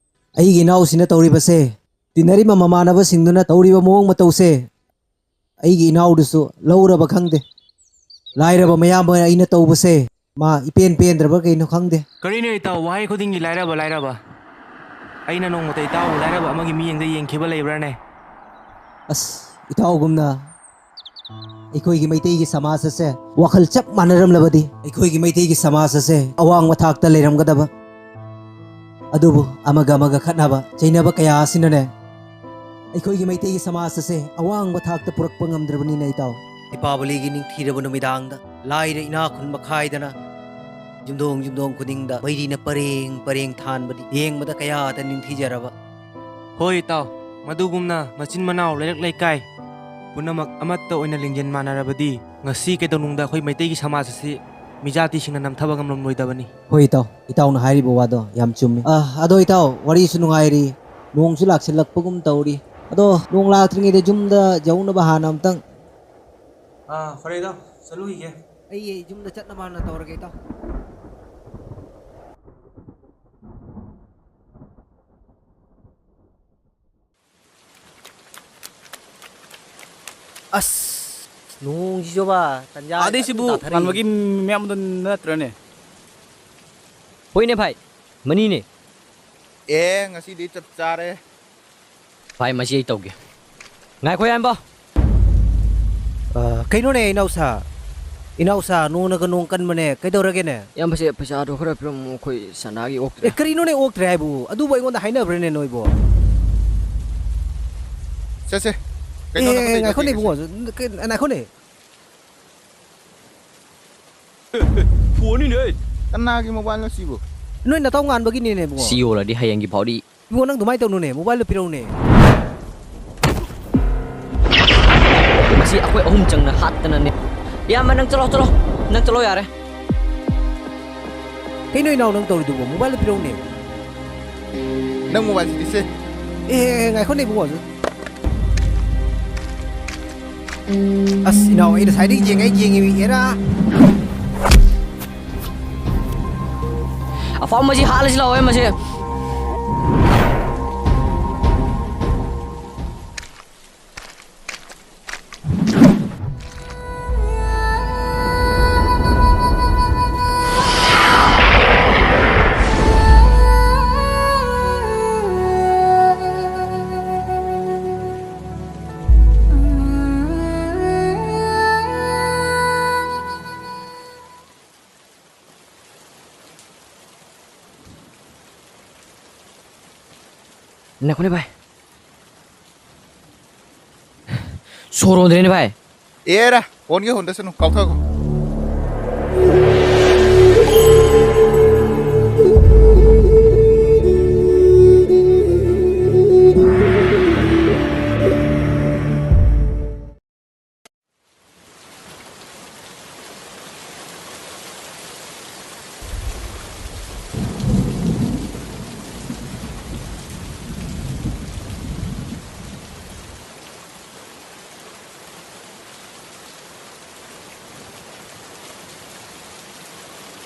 ꯑꯩꯒꯤ ꯏꯅꯥꯎꯁꯤꯅ ꯇꯧꯔꯤꯕꯁꯦ, ꯇꯤꯟꯅꯔꯤꯕ ꯃꯃꯥꯟꯅꯕꯁꯤꯡꯗꯨꯅ ꯇꯧꯔꯤꯕ ꯃꯑꯣꯡ ꯃꯇꯧꯁꯦ, ꯑꯩꯒꯤ ꯏꯅꯥꯎꯗꯨꯁꯨ ꯂꯧꯔꯕ ꯈꯪꯗꯦ꯫ ꯂꯥꯏꯔꯕ ꯃꯌꯥꯝꯕ ꯑꯩꯅ ꯇꯧꯕꯁꯦ, ꯃꯥ ꯏꯄꯦꯟ ꯄꯦꯟꯗ꯭ꯔꯕ ꯀꯩꯅꯣ ꯈꯪꯗꯦ꯫ ꯀꯔꯤꯅꯣ ꯏꯇꯥꯎ, ꯋꯥꯍꯩ ꯈꯨꯗꯤꯡꯒꯤ "ꯂꯥꯏꯔꯕ, ꯂꯥꯏꯔꯕ"? ꯑꯩꯅ ꯅꯣꯡꯃꯇ ꯏꯇꯥꯎꯕꯨ ꯂꯥꯏꯔꯕ ꯑꯃꯒꯤ ꯃꯤꯠꯌꯦꯡꯗ ꯌꯦꯡꯈꯤꯕ ꯂꯩꯕ꯭ꯔꯥꯅꯦ? ꯑꯁ, ꯏꯇꯥꯎꯒꯨꯝꯅ ꯑꯩꯈꯣꯏꯒꯤ ꯃꯩꯇꯩꯒꯤ ꯁꯃꯥꯖ ꯑꯁꯦ ꯋꯥꯈꯜ ꯆꯞ ꯃꯥꯟꯅꯔꯝꯂꯕꯗꯤ, ꯑꯩꯈꯣꯏꯒꯤ ꯃꯩꯇꯩꯒꯤ ꯁꯃꯥꯖ ꯑꯁꯦ ꯑꯋꯥꯡꯕ ꯊꯥꯛꯇ ꯂꯩꯔꯝꯒꯗꯕ꯫ ꯑꯗꯨꯕꯨ ꯑꯃꯒ ꯑꯃꯒ ꯈꯠꯅꯕ, ꯆꯩꯅꯕ ꯀꯌꯥ ꯑꯁꯤꯅꯅꯦ, ꯑꯩꯈꯣꯏꯒꯤ ꯃꯩꯇꯩꯒꯤ ꯁꯃꯥꯖ ꯑꯁꯦ ꯑꯋꯥꯡꯕ ꯊꯥꯛꯇ ꯄꯨꯔꯛꯄ ꯉꯝꯗ꯭ꯔꯕꯅꯤꯅꯦ, ꯏꯇꯥꯎ꯫ ꯗꯤꯄꯥꯕꯂꯤꯒꯤ ꯅꯤꯡꯊꯤꯔꯕ ꯅꯨꯃꯤꯗꯥꯡꯗ ꯂꯥꯏꯔ ꯏꯅꯥꯛ ꯈꯨꯟꯕ ꯈꯥꯏꯗꯅ, ꯌꯨꯝꯊꯣꯡ ꯌꯨꯝꯊꯣꯡ ꯈꯨꯗꯤꯡꯗ ꯃꯩꯔꯤꯅ ꯄꯔꯦꯡ ꯄꯔꯦꯡ ꯊꯥꯟꯕꯗꯤ ꯌꯦꯡꯕꯗ ꯀꯌꯥꯗ ꯅꯤꯡꯊꯤꯖꯔꯕ꯫ ꯍꯣꯏ, ꯏꯇꯥꯎ, ꯃꯗꯨꯒꯨꯝꯅ ꯃꯆꯤꯟ ꯃꯅꯥꯎ ꯂꯩꯔꯛ ꯂꯩꯀꯥꯏ ꯄꯨꯝꯅꯃꯛ ꯑꯃꯠꯇ ꯑꯣꯏꯅ ꯂꯤꯡꯖꯦꯜ ꯃꯥꯟꯅꯔꯕꯗꯤ, ꯉꯁꯤ ꯀꯩꯗꯧꯅꯨꯡꯗ ꯑꯩꯈꯣꯏ ꯃꯩꯇꯩꯒꯤ ꯁꯃꯥꯖ ꯑꯁꯤ ꯃꯤꯖꯥꯇꯤꯁꯤꯡꯅ ꯅꯝꯊꯕ ꯉꯝꯂꯝꯂꯣꯏꯗꯕꯅꯤ꯫ ꯍꯣꯏ, ꯏꯇꯥꯎ, ꯏꯇꯥꯎꯅ ꯍꯥꯏꯔꯤꯕ ꯋꯥꯗꯣ ꯌꯥꯝ ꯆꯨꯝꯃꯤ꯫ ꯑ, ꯑꯗꯣ ꯏꯇꯥꯎ, ꯋꯥꯔꯤꯁꯨ ꯅꯨꯡꯉꯥꯏꯔꯤ, ꯅꯣꯡꯁꯨ ꯂꯥꯛꯁꯤꯜꯂꯛꯄꯒꯨꯝ ꯇꯧꯔꯤ꯫ ꯑꯗꯣ ꯅꯣꯡ ꯂꯥꯛꯇ꯭ꯔꯤꯉꯩꯗ ꯌꯨꯝꯗ ꯌꯧꯅꯕ ꯍꯥꯟꯅ ꯑꯝꯇꯪ꯫ ꯑꯥ, ꯐꯔꯦ ꯏꯇꯥꯎ, ꯆꯠꯂꯨꯈꯤꯒꯦ꯫ ꯑꯩ ꯌꯨꯝꯗ ꯆꯠꯅꯕ ꯍꯥꯟꯅ ꯇꯧꯔꯒꯦ, ꯏꯇꯥꯎ꯫ ꯑꯁ, ꯅꯣꯡꯁꯤꯁꯨꯕ, ꯇꯟꯖꯥ ꯑꯥꯗꯩ ꯁꯤꯕꯨ ꯇꯥꯊꯔꯛꯏ꯫ ꯄꯥꯟꯕꯒꯤ ꯃꯌꯥꯝꯗꯣ ꯅꯠꯇ꯭ꯔꯅꯦ? ꯍꯣꯏꯅꯦ ꯚꯥꯏ, ꯃꯅꯤꯅꯦ꯫ ꯑꯦ, ꯉꯁꯤꯗꯤ ꯆꯞ ꯆꯥꯔꯦ꯫ ꯚꯥꯏ, ꯃꯁꯤ ꯑꯩ ꯇꯧꯒꯦ꯫ ꯉꯥꯏꯈꯣ, ꯏꯌꯥꯝꯕ꯫ ꯑ, ꯀꯩꯅꯣꯅꯦ, ꯏꯅꯥꯎꯁꯥ? ꯏꯅꯥꯎꯁꯥ, ꯅꯣꯡꯅꯒ ꯅꯣꯡ ꯀꯟꯕꯅꯦ, ꯀꯩꯗꯧꯔꯒꯦꯅꯦ? ꯏꯌꯥꯝꯕꯁꯦ, ꯄꯩꯁꯥꯗꯣ ꯈꯔ ꯄꯤꯔꯝꯃꯣ, ꯑꯩꯈꯣꯏ ꯁꯅꯥꯒꯤ ꯑꯣꯛꯇ꯭ꯔꯦ꯫ ꯑꯦ, ꯀꯔꯤꯅꯣꯅꯦ ꯑꯣꯛꯇ꯭ꯔꯦ ꯍꯥꯏꯕꯨ? ꯑꯗꯨꯕꯨ ꯑꯩꯉꯣꯟꯗ ꯍꯥꯏꯅꯕ꯭ꯔꯅꯦ ꯅꯣꯏꯕꯣ? ꯁꯦ, ꯁꯦ, ꯀꯩꯅꯣ ꯑꯦ, ꯅꯪ ꯑꯦ, ꯀꯩꯗꯧꯒꯦ? ꯉꯥꯏꯈꯣꯅꯦ, ꯏꯕꯨꯡꯉꯣ꯫ ꯀꯩ-, ꯉꯥꯏꯈꯣꯅꯦ꯫ ꯐꯣꯟꯅꯤꯅꯦ꯫ ꯀꯅꯥꯒꯤ ꯃꯣꯕꯥꯏꯜꯅꯣ ꯁꯤꯕꯨ? ꯅꯣꯏ ꯅꯇꯥꯎ ꯉꯥꯟꯕꯒꯤꯅꯤꯅꯦ, ꯏꯕꯨꯡꯉꯣ꯫ ꯁꯤ ꯌꯣꯜꯂꯗꯤ ꯍꯌꯦꯡꯒꯤ ꯐꯥꯎꯗꯤ ꯏꯕꯨꯡꯉꯣ, ꯅꯪ ꯑꯗꯨꯃꯥꯏꯅ ꯇꯧꯅꯨꯅꯦ, ꯃꯣꯕꯥꯏꯜꯗꯣ ꯄꯤꯔꯛꯎꯅꯦ꯫ ꯃꯁꯤ ꯑꯩꯈꯣꯏ ꯑꯍꯨꯝ ꯆꯪꯅ ꯍꯥꯠꯇꯅꯅꯦ꯫ ꯏꯌꯥꯝꯕ, ꯅꯪ ꯆꯠꯂꯣ, ꯆꯠꯂꯣ꯫ ꯅꯪ ꯆꯠꯂꯣ ꯌꯥꯔꯦ꯫ ꯀꯩꯅꯣ ꯏꯅꯥꯎ ꯅꯪ ꯇꯧꯔꯤꯗꯨꯕꯣ? ꯃꯣꯕꯥꯏꯜꯗꯣ ꯄꯤꯔꯛꯎꯅꯦ꯫ ꯅꯪ ꯃꯣꯕꯥꯏꯜꯁꯤꯗꯤ ꯁꯦ꯫ ꯑꯦ, ꯑꯦ, ꯑꯦ, ꯉꯥꯏꯈꯣꯅꯦ ꯏꯕꯨꯡꯉꯣ꯫ ꯑꯁ, ꯏꯅꯥꯎ, ꯑꯩ ꯉꯁꯥꯏꯗꯒꯤ ꯌꯦꯡꯉꯦ, ꯌꯦꯡꯉꯤꯃꯤ, ꯑꯦꯔꯥ꯫ ꯑꯐꯥꯎ ꯃꯁꯤ ꯍꯥꯠꯂꯁꯤ ꯂꯥꯛꯑꯣ, ꯃꯁꯤ꯫ ꯉꯥꯏꯈꯣꯅꯦ ꯚꯥꯏ꯫ ꯁꯣꯔ ꯍꯣꯟꯗ꯭ꯔꯦꯅꯦ ꯚꯥꯏ꯫ ꯑꯦꯔꯥ, ꯍꯣꯟꯒꯦ ꯍꯣꯟꯗꯁꯅꯨ, ꯀꯥꯎꯊꯈꯣ꯫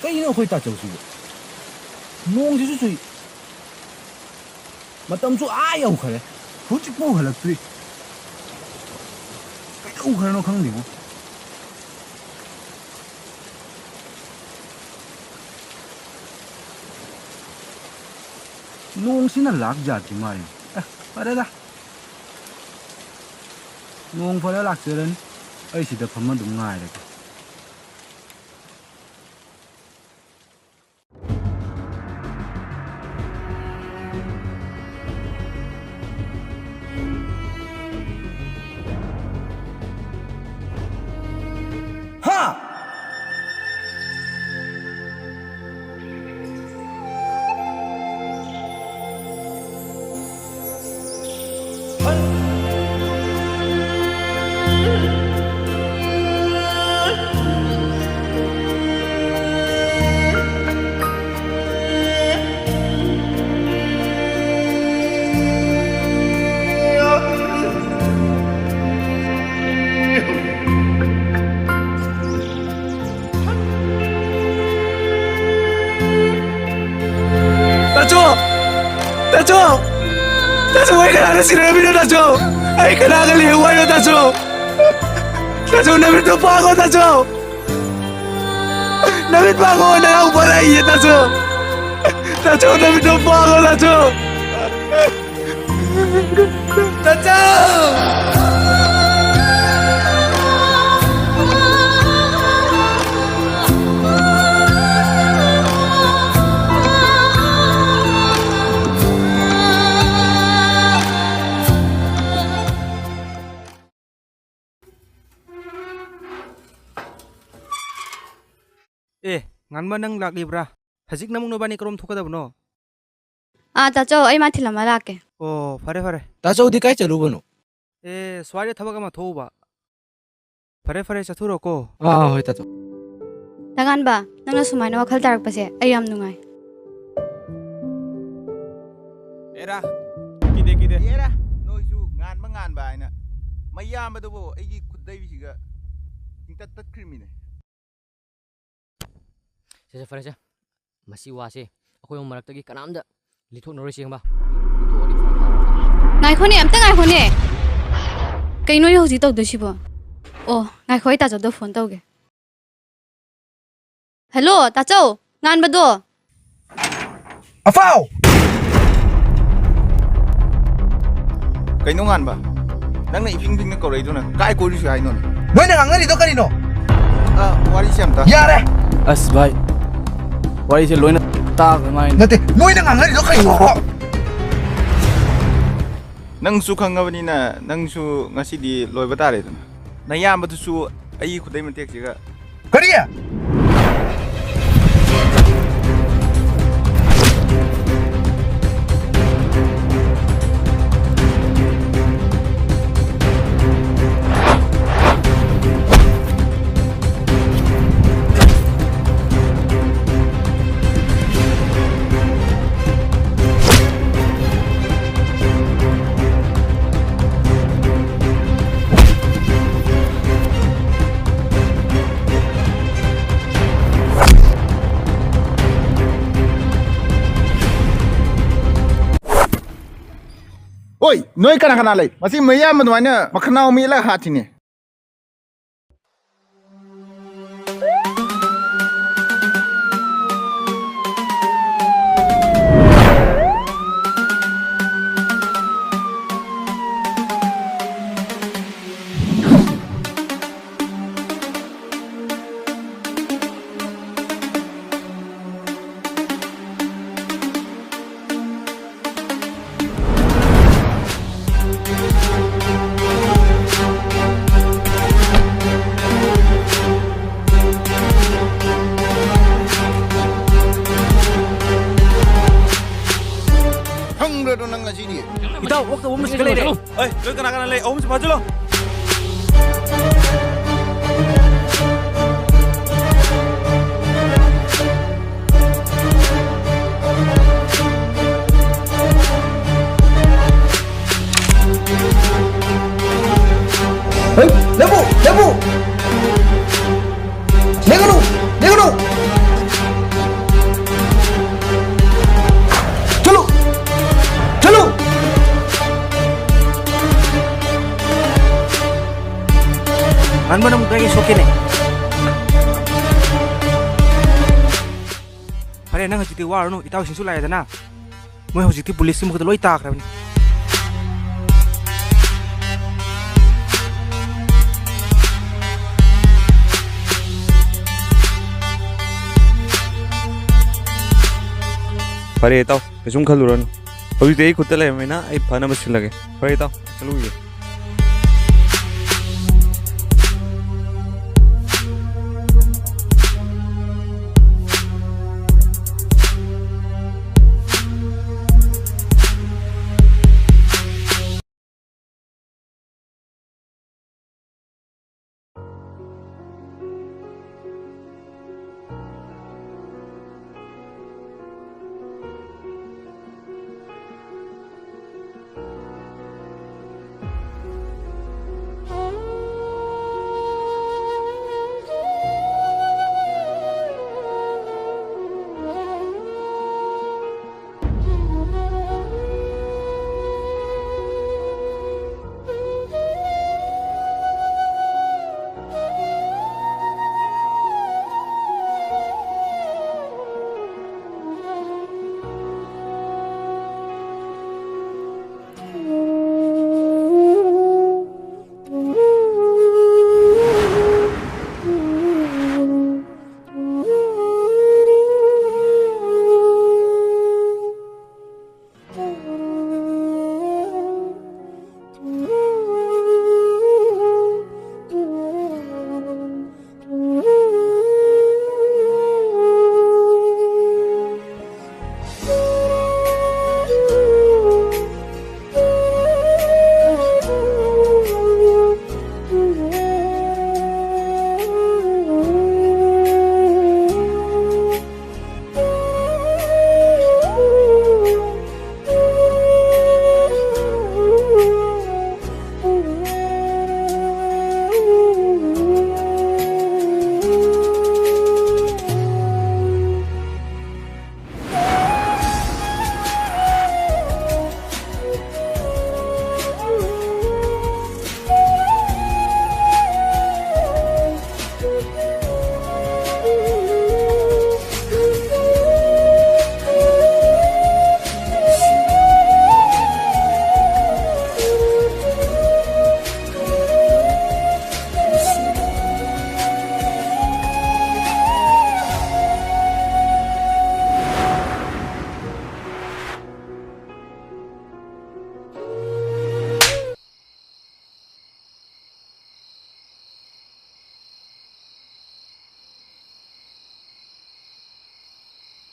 ꯀꯩꯅꯣ ꯑꯩꯈꯣꯏ ꯇꯥꯆꯧꯁꯤꯕꯨ? ꯅꯣꯡꯁꯤꯁꯨ ꯆꯨꯏ, ꯃꯇꯝꯁꯨ ꯑꯥ ꯌꯧꯈꯔꯦ, ꯍꯧꯖꯤꯛꯐꯥꯎ ꯍꯜꯂꯛꯇ꯭ꯔꯤ꯫ ꯀꯩꯗꯧꯈ꯭ꯔꯅꯣ ꯈꯪꯗꯦꯕꯨ꯫ ꯅꯣꯡꯁꯤꯅ ꯂꯥꯛ ꯌꯥꯗ꯭ꯔꯤ ꯃꯥꯜꯂꯦ꯫ ꯑꯦ, ꯐꯔꯦꯗ꯫ ꯅꯣꯡ ꯐꯔ ꯂꯥꯛꯆꯔꯅꯤ꯫ ꯑꯩ ꯁꯤꯗ ꯐꯝꯃ ꯑꯗꯨꯝ ꯉꯥꯏꯔꯒꯦ꯫ ꯇꯥꯆꯧ! ꯇꯥꯆꯧ, ꯑꯩ ꯀꯅꯥꯒ ꯁꯤꯟꯅꯔꯝꯃꯤꯅꯣ, ꯇꯥꯆꯧ? ꯑꯩ ꯀꯅꯥꯒ ꯂꯩꯍꯧ ꯍꯥꯏꯅꯣ, ꯇꯥꯆꯧ? ꯇꯥꯆꯧ, ꯅꯃꯤꯠꯇꯣ ꯄꯥꯡꯉꯣ, ꯇꯥꯆꯧ! ꯅꯃꯤꯠ ꯄꯥꯡꯉꯣ, ꯅꯅꯥꯎꯄꯥ ꯂꯥꯛꯏꯌꯦ, ꯇꯥꯆꯧ! ꯇꯥꯆꯧ, ꯅꯃꯤꯠꯇꯣ ꯄꯥꯡꯉꯣ, ꯇꯥꯆꯧ! ꯇꯥꯆꯧ! ꯑꯦ, ꯉꯥꯟꯕ, ꯅꯪ ꯂꯥꯛꯂꯤꯕ꯭ꯔꯥ? ꯍꯧꯖꯤꯛꯅ ꯑꯃꯨꯛ ꯅꯕꯥꯅꯤ ꯀꯔꯣꯝ ꯊꯣꯛꯀꯗꯕꯅꯣ? ꯑꯥ, ꯇꯥꯆꯧ, ꯑꯩ ꯃꯥ ꯊꯤꯜꯂꯝꯃ ꯂꯥꯛꯀꯦ꯫ ꯑꯣ, ꯐꯔꯦ, ꯐꯔꯦ꯫ ꯇꯥꯆꯧꯗꯤ ꯀꯥꯏ ꯆꯠꯂꯨꯕꯅꯣ? ꯑꯦ, ꯁ꯭ꯋꯥꯏꯗ ꯊꯕꯛ ꯑꯃ ꯊꯣꯛꯎꯕ꯫ ꯐꯔꯦ, ꯐꯔꯦ, ꯆꯠꯊꯣꯔꯛꯑꯣꯀꯣ꯫ ꯑꯥ, ꯑꯥ, ꯍꯣꯏ, ꯇꯥꯆꯧ꯫ ꯇꯉꯥꯟꯕ, ꯅꯪꯅ ꯁꯨꯃꯥꯏꯅ ꯋꯥꯈꯜ ꯇꯥꯔꯛꯄꯁꯦ ꯑꯩ ꯌꯥꯝ ꯅꯨꯡꯉꯥꯏ꯫ ꯑꯦꯔꯥ, ꯀꯤꯗꯦ, ꯀꯤꯗꯦ꯫ ꯑꯦꯔꯥ, ꯅꯣꯏꯁꯨ ꯉꯥꯟꯕ ꯉꯥꯟꯕ ꯍꯥꯏꯅ ꯃꯌꯥꯝꯕꯗꯨꯕꯨ ꯑꯩꯒꯤ ꯈꯨꯠꯗꯩꯕꯤꯁꯤꯒ ꯆꯤꯡꯇꯠ ꯇꯠꯈ꯭ꯔꯤꯃꯤꯅꯦ꯫ ꯁꯦ, ꯁꯦ, ꯐꯔꯦꯁꯦ꯫ ꯃꯁꯤ ꯋꯥꯁꯦ ꯑꯩꯈꯣꯏ ꯑꯍꯨꯝ ꯃꯔꯛꯇꯒꯤ ꯀꯅꯥꯝꯇ ꯂꯤꯊꯣꯛꯅꯔꯣꯏꯁꯦ, ꯈꯪꯕ? ꯂꯤꯊꯣꯛꯑꯗꯤ ꯐꯔꯛ ꯇꯥꯔꯅꯤ꯫ ꯉꯥꯏꯈꯣꯅꯦ, ꯑꯝꯇ ꯉꯥꯏꯈꯣꯅꯦ꯫ ꯀꯩꯅꯣ ꯑꯩ ꯍꯧꯖꯤꯛ ꯇꯧꯗꯣꯏꯁꯤꯕꯣ? ꯑꯣ, ꯉꯥꯏꯈꯣ, ꯑꯩ ꯇꯥꯆꯧꯗ ꯐꯣꯟ ꯇꯧꯒꯦ꯫ ꯍꯜꯂꯣ, ꯇꯥꯆꯧ, ꯉꯥꯟꯕꯗꯣ꯫ ꯑꯐꯥꯎ! ꯀꯩꯅꯣ ꯉꯥꯟꯕ? ꯅꯪꯅ ꯏꯐꯤꯡ ꯐꯤꯡꯅ ꯀꯧꯔꯛꯏꯗꯨꯅ ꯀꯥꯏ ꯀꯣꯏꯔꯨꯁꯤ ꯍꯥꯏꯅꯣꯅꯦ? ꯅꯣꯏꯅ ꯉꯥꯡꯅꯔꯤꯗꯣ ꯀꯔꯤꯅꯣ? ꯑ, ꯋꯥꯔꯤꯁꯦ ꯑꯝꯇ꯫ ꯌꯥꯔꯦ! ꯑꯁ, ꯚꯥꯏ, ꯋꯥꯔꯤꯁꯦ ꯂꯣꯏꯅ ꯇꯥꯈ꯭ꯔ ꯃꯥꯜꯂꯦ꯫ ꯅꯠꯇꯦ, ꯅꯣꯏꯅ ꯉꯥꯡꯅꯔꯤꯗꯣ ꯀꯔꯤꯅꯣ? ꯅꯪꯁꯨ ꯈꯪꯉꯕꯅꯤꯅ, ꯅꯪꯁꯨ ꯉꯁꯤꯗꯤ ꯂꯣꯏꯕ ꯇꯥꯔꯦꯗꯅ꯫ ꯅꯌꯥꯝꯕꯗꯨꯁꯨ ꯑꯩꯒꯤ ꯈꯨꯗꯩ ꯃꯇꯦꯛꯁꯤꯒ꯫ ꯀꯔꯤ? ꯑꯣꯏ, ꯅꯣꯏ ꯀꯅꯥ ꯀꯅꯥ ꯂꯩ? ꯃꯁꯤ ꯃꯌꯥꯝ ꯑꯗꯨꯃꯥꯏꯅ ꯃꯈꯅꯥꯎ ꯃꯦꯠꯂꯒ ꯍꯥꯠꯇꯤꯅꯦ꯫ ꯈꯪꯕ꯭ꯔꯗꯣ ꯅꯪ ꯉꯁꯤꯗꯤ? ꯏꯇꯥꯎ, ꯑꯣꯛꯇ ꯑꯃ ꯁꯤꯒ ꯂꯩꯔꯦ꯫ ꯑꯩ, ꯅꯣꯏ ꯀꯅꯥ ꯀꯅꯥ ꯂꯩ? ꯑꯍꯨꯝꯁꯤ ꯐꯥꯖꯤꯜꯂꯣ꯫ ꯍꯩ, ꯂꯦꯞꯄꯨ, ꯂꯦꯞꯄꯨ! ꯂꯦꯡꯒꯅꯨ! ꯂꯦꯡꯒꯅꯨ! ꯆꯠꯂꯨ! ꯆꯠꯂꯨ! ꯍꯟꯕꯅ ꯑꯃꯨꯛ ꯅꯣꯏꯒꯤ ꯁꯣꯛꯀꯦꯅꯦ꯫ ꯐꯔꯦ, ꯅꯪ ꯍꯧꯖꯤꯛꯇꯤ ꯋꯥꯔꯨꯅꯨ, ꯏꯇꯥꯎꯁꯤꯡꯁꯨ ꯂꯥꯛꯑꯦꯗꯅ꯫ ꯃꯣꯏ ꯍꯧꯖꯤꯛꯇꯤ ꯄꯨꯂꯤꯁꯀꯤ ꯃꯈꯨꯠꯇ ꯂꯣꯏ ꯇꯥꯈ꯭ꯔꯕꯅꯤ꯫ ꯐꯔꯦ ꯏꯇꯥꯎ, ꯀꯩꯁꯨꯝ ꯈꯜꯂꯨꯔꯅꯨ꯫ ꯍꯧꯖꯤꯛꯇꯤ ꯑꯩ ꯈꯨꯠꯇ ꯂꯩꯔꯕꯅꯤꯅ ꯑꯩ ꯐꯅꯕ ꯁꯤꯜꯂꯒꯦ꯫ ꯐꯔꯦ ꯏꯇꯥꯎ, ꯆꯠꯂꯨꯈꯤꯒꯦ꯫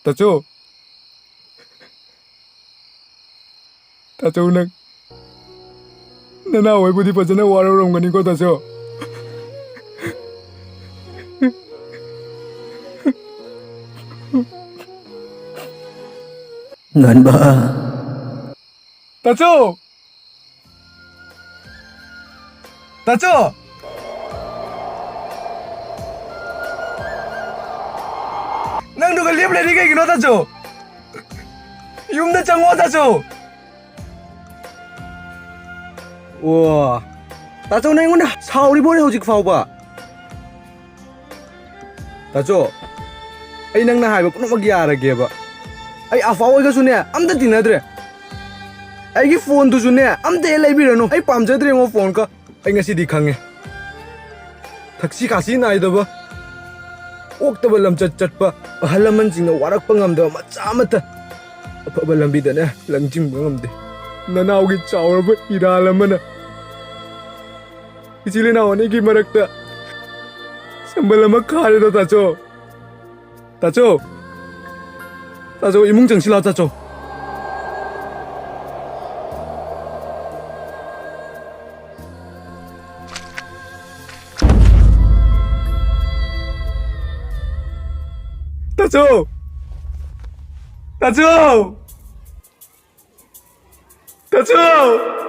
ꯇꯥꯆꯧ, ꯇꯥꯆꯧ, ꯅꯪ ꯅꯅꯥꯎ ꯍꯣꯏꯕꯨꯗꯤ ꯐꯖꯅ ꯋꯥꯔꯧꯔꯝꯒꯅꯤꯀꯣ, ꯇꯥꯆꯧ꯫ ꯉꯟꯕ꯫ ꯇꯥꯆꯧ! ꯇꯥꯆꯧ! ꯅꯪꯗꯨꯒ ꯂꯦꯞ ꯂꯩꯔꯤ ꯀꯩꯒꯤꯅꯣ, ꯇꯥꯆꯧ? ꯌꯨꯝꯗ ꯆꯪꯉꯣ, ꯇꯥꯆꯧ! ꯑꯣ, ꯇꯥꯆꯧ, ꯅꯪ ꯑꯩꯉꯣꯟꯗ ꯁꯥꯎꯔꯤꯕꯣꯅꯦ ꯍꯧꯖꯤꯛ ꯐꯥꯎꯕ? ꯇꯥꯆꯧ, ꯑꯩ ꯅꯪꯅ ꯍꯥꯏꯕ ꯄꯨꯝꯅꯃꯛ ꯌꯥꯔꯒꯦꯕ꯫ ꯑꯩ ꯑꯐꯥ ꯍꯣꯏꯒꯁꯨꯅꯦ, ꯑꯝꯇ ꯇꯤꯟꯅꯗ꯭ꯔꯦ꯫ ꯑꯩꯒꯤ ꯐꯣꯟꯗꯨꯁꯨꯅꯦ, ꯑꯝꯇ ꯍꯦꯛ ꯂꯩꯕꯤꯔꯅꯨ꯫ ꯑꯩ ꯄꯥꯝꯖꯗ꯭ꯔꯦꯉꯣ ꯐꯣꯟꯒ꯫ ꯑꯩ ꯉꯁꯤꯗꯤ ꯈꯪꯉꯦ꯫ ꯊꯛꯁꯤ ꯈꯥꯁꯤ ꯅꯥꯏꯗꯕ, ꯑꯣꯛꯇꯕ ꯂꯝꯆꯠ ꯆꯠꯄ, ꯑꯍꯜ ꯂꯃꯟꯁꯤꯡꯅ ꯋꯥꯔꯛꯄ ꯉꯝꯗꯕ ꯃꯆꯥ ꯑꯃꯠꯇ ꯑꯐꯕ ꯂꯝꯕꯤꯗꯅꯦ ꯂꯪꯖꯤꯟꯕ ꯉꯝꯗꯦ꯫ ꯅꯅꯥꯎꯒꯤ ꯆꯥꯎꯔꯕ ꯏꯔꯥꯜ ꯑꯃꯅ ꯏꯆꯤꯜ ꯏꯅꯥꯎ ꯑꯅꯤꯒꯤ ꯃꯔꯛꯇ ꯁꯝꯕꯜ ꯑꯃ ꯈꯥꯔꯦꯗ, ꯇꯥꯆꯧ꯫ ꯇꯥꯆꯧ! ꯇꯥꯆꯧ, ꯏꯃꯨꯡ ꯆꯪꯁꯤꯜꯂꯣ, ꯇꯥꯆꯧ꯫ ꯇꯥꯆꯧ! ꯇꯥꯆꯧ! ꯇꯥꯆꯧ!